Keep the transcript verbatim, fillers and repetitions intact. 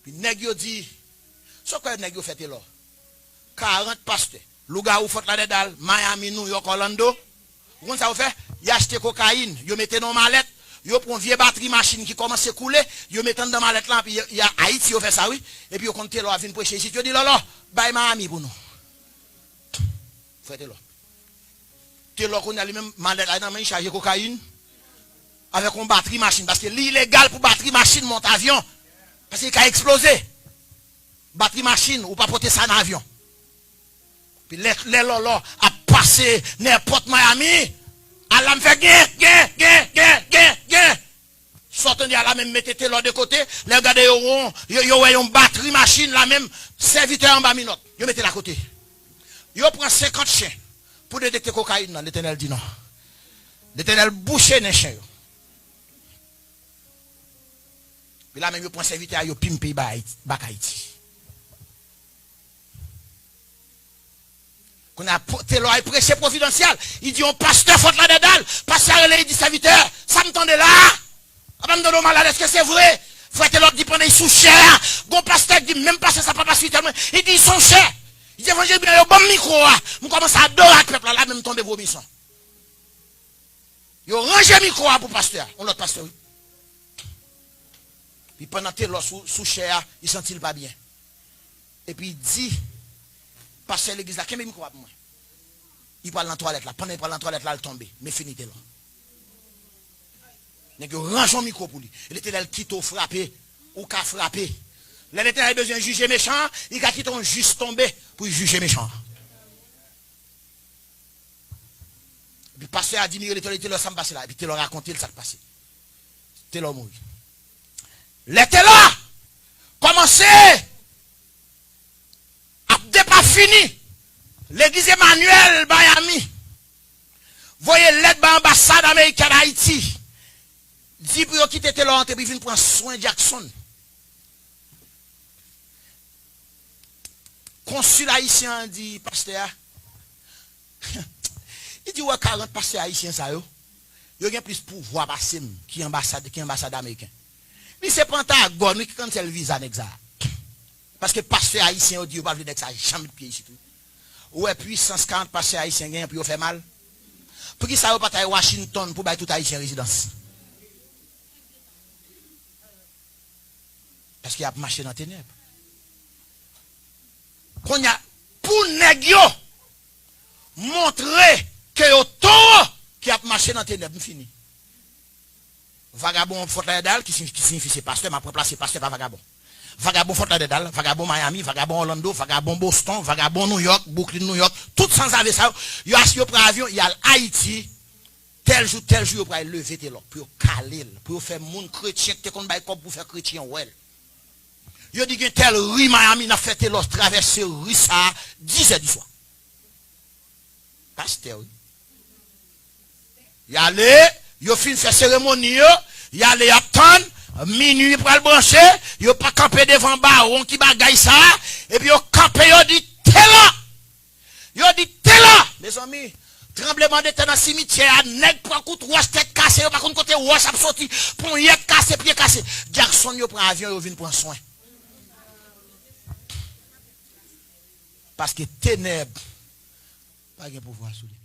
Epi nèg yo di, sa w kwè nèg yo fè Telor? Karant pastè, lougawou Fort Lauderdale, Miami, New York, Orlando. Ou konn sa yo fè? Y achte kokayin, yo mete nan yon malèt, yo pran vye batri machin ki kòmanse koule, yo mete anndan malèt la, epi y, y a Ayiti yo fè sa, wi. Epi yo konn Telor ap vin preche isit, yo di, Lòlò, bay Miami pou nou. Frè Telor. Telor kounye a li menm, malèt la nan men, li chaje kokayin avèk yon batri machin, paske li ilegal pou batri machin monte avyon, paske li ka eksploze. Batri machin, ou pa pote sa nan avyon. Epi lè, lè Lòlò ap pase nenpòt Miami, alam fè gen, gen, gen, gen, gen, gen. Sa w tande a la menm mete Telor de kote, lè yo gade yo won, yo, yo wè yon batri machin la menm, sèvitè anba minòt, yo mete l akote. Yo pran senkant chen pou detekte kokayin nan, Letènèl di non. Letènèl bouche nen chen yo. Epi la menm yo pran sèvitè a, yo pimpe ba Ayiti, bak Ayiti. Kounye a, Telor al preche Pwovidansyèl. Li di yon pastè Fort Lauderdale, pastè a rele, li di, sèvitè, sa m tande la a, apa m tande yon malad, èske se vre? Frè Telor di pandan li sou chè a, gon pastè ki di, menm pastè sa pa pastè mwen, li di, li se yon chè. Li di, evanjelik byen yo ban m mikwo a, m kòmanse adore ak pèp la, la menm m tonbe vomi san. Yo ranje mikwo a pou pastè a, yon lòt pastè, wi. Epi pandan Telor sou, sou chè a, li santi l pa byen. Epi di pastè legliz la, kenbe mikwo a pou mwen. Li pral nan twalèt la. Pandan li pral nan twalèt la, l tonbe. Men fini Telor. Nèg yo ranje yon mikwo pou li. E Letènèl kite w frape, ou ka frape. Lè Letènèl bezwen jije mechan an, li ka kite yon jis tonbe pou l jije mechan an. Epi pastè a di Mireille Telor, Telor, sa m pase la. Epi Telor rakonte l sa k pase. Telor mouri. Lè Telor kòmanse ap depafini, legliz Emanuel Miami voye lèt ba anbasad amerikèn Ayiti, di pou yo kite Telor antre pou l vin pran swen Jackson. Konsil ayisyen an di pastè a, li di, ou wè karant pastè ayisyen sa yo, yo gen plis pouvwa pase m ki anbasad, ki anbasad ameriken. Li se Pantagòn, wi, ki cancel viza nèg sa a. Paske pastè ayisyen yo di yo pa vle nèg sa a janm met pye isit, wi. Ou wè pwisans karant pastè ayisyen genyen pou yo fè mal? Poukisa yo pa t al Washington pou bay tout ayisyen rezidans? Paske y ap mache nan tenèb. Kounye a, pou nèg yo montre ke yo towo, ke y ap mache nan tenèb, m fini. Vagabon Fort Lauderdale, ki siy-, ki siyifi se pastè, m ap ranplase pastè pa vagabon. Vagabon Fort Lauderdale, vagabon Miami, vagabon Orlando, vagabon Boston, vagabon New York, Brooklyn, New York, tout sanzave sa yo, yo achte, yo pran avyon, y al Ayiti, tèl jou, tèl jou, yo pral leve Telor, pou yo kale l, pou yo fè moun kretyen ki te konn bay kòb pou fè kretyen wè l. Yo di gen tèl ri Miami, n ap fè Telor travèse ri sa a dizè di swa. Pastè, wi. Y ale, yo fin fè seremoni yo, y ale, y ap tann, minui pral branche, yo pa kanpe devan bawon ki bagay sa a, epi yo kanpe, yo di, Telor! Yo di, Telor! Mezanmi, tranblemanntè nan simityè a, nèg pran kout wòch tèt kase, yo pa konn kote wòch ap soti, ponyèt kase, pye kase. Jackson, yo pran avyon, yo vin pran swen. Paske tenèb pa gen pouvwa sou li.